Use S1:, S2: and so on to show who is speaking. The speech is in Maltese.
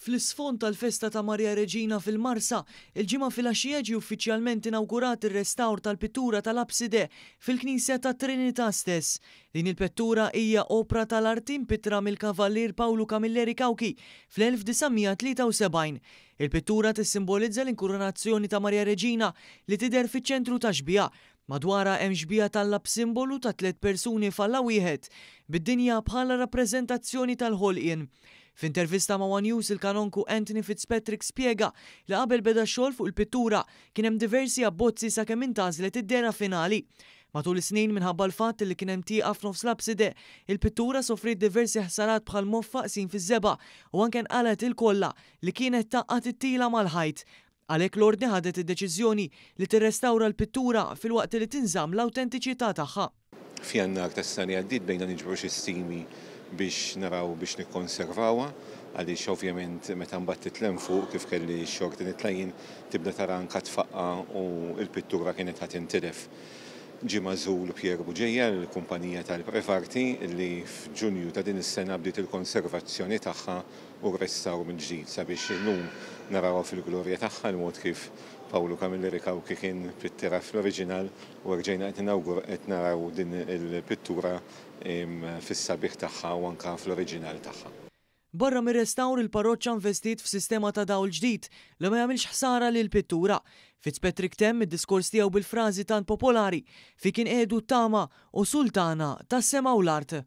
S1: Fl-isfond tal-festa ta' Marija Reġina fil-Marsa, il-Ġimgħa filgħaxija ġie uffiċjalment inawgurat ir-restawr tal-pittura tal-apside fil-Knisja tat-Trinità stess. Din il-pettura hija opra tal-arti mpittra mill-Kavallier Pawlu Camilleri Cauchi fl-1973. Il-pittura tissimbolizza l-inkurunazzjoni ta' Marija Reġina li tidher fiċ-ċentru tax-xbieha. Madwarha hemm xbieha t'Alla b'simbolu ta' tliet persuni f'Alla wieħed, bid-dinja bħala rappreżentazzjoni tal-ħolqien. F'intervista ma' one News il-Kanonku Anthony Fitzpatrick spjega li qabel beda x-xogħol fuq il-pittura kien hemm diversi abbozzi sakemm intgħażlet id-dehra finali. Matul is-snin minħabba l-fatt li kien hemm tieqa f'nofs l-apside, il-pittura sofriet diversi ħsarat bħal moffa qsim fiż-żebgħa u anke nqalgħet il-kolla li kienet tgħaqqad it-tila mal-ħajt. Għalhekk l-Ordni ħadet id-deċiżjoni li tirrestawra l-pittura filwaqt li tinżamm l-awtentiċità tagħha.
S2: F'Jannar tas-sena li għaddiet bdejna niġbru xi stimi biex naraw biex nikkonservawha għaliex ovvjament meta mbagħad titla' hemm fuq kif kelli x-xorti nitla' jien tibda tara anka tfaqqa' u l-pittura kienet ħa tintilef. Ġie magħżul Pierre Bugeja, l-kumpanija tal-Prevarti li f'Ġunju ta' din is-sena bdiet il-konservazzjoni tagħha u r-restawr mill-ġdid sabiex illum narawha fil-glorja tagħha, il-mod kif Pawlu Camilleri Cauchi kien pittirha fl-oriġinal u erġajna qed ninawgur qed naraw din il-pittura fis-sabiħ tagħha u anke fl-oriġinal tagħha.
S1: Barra mir-restawr il-parroċċa investiet f'sistema ta' dawl ġdid li ma jagħmilx ħsara lill-pittura. Fitzpatrick temm id-diskors tiegħu bil-frażi tant popolari, Fik inqiegħdu t-tama, o Sultana tas-sema u l-art.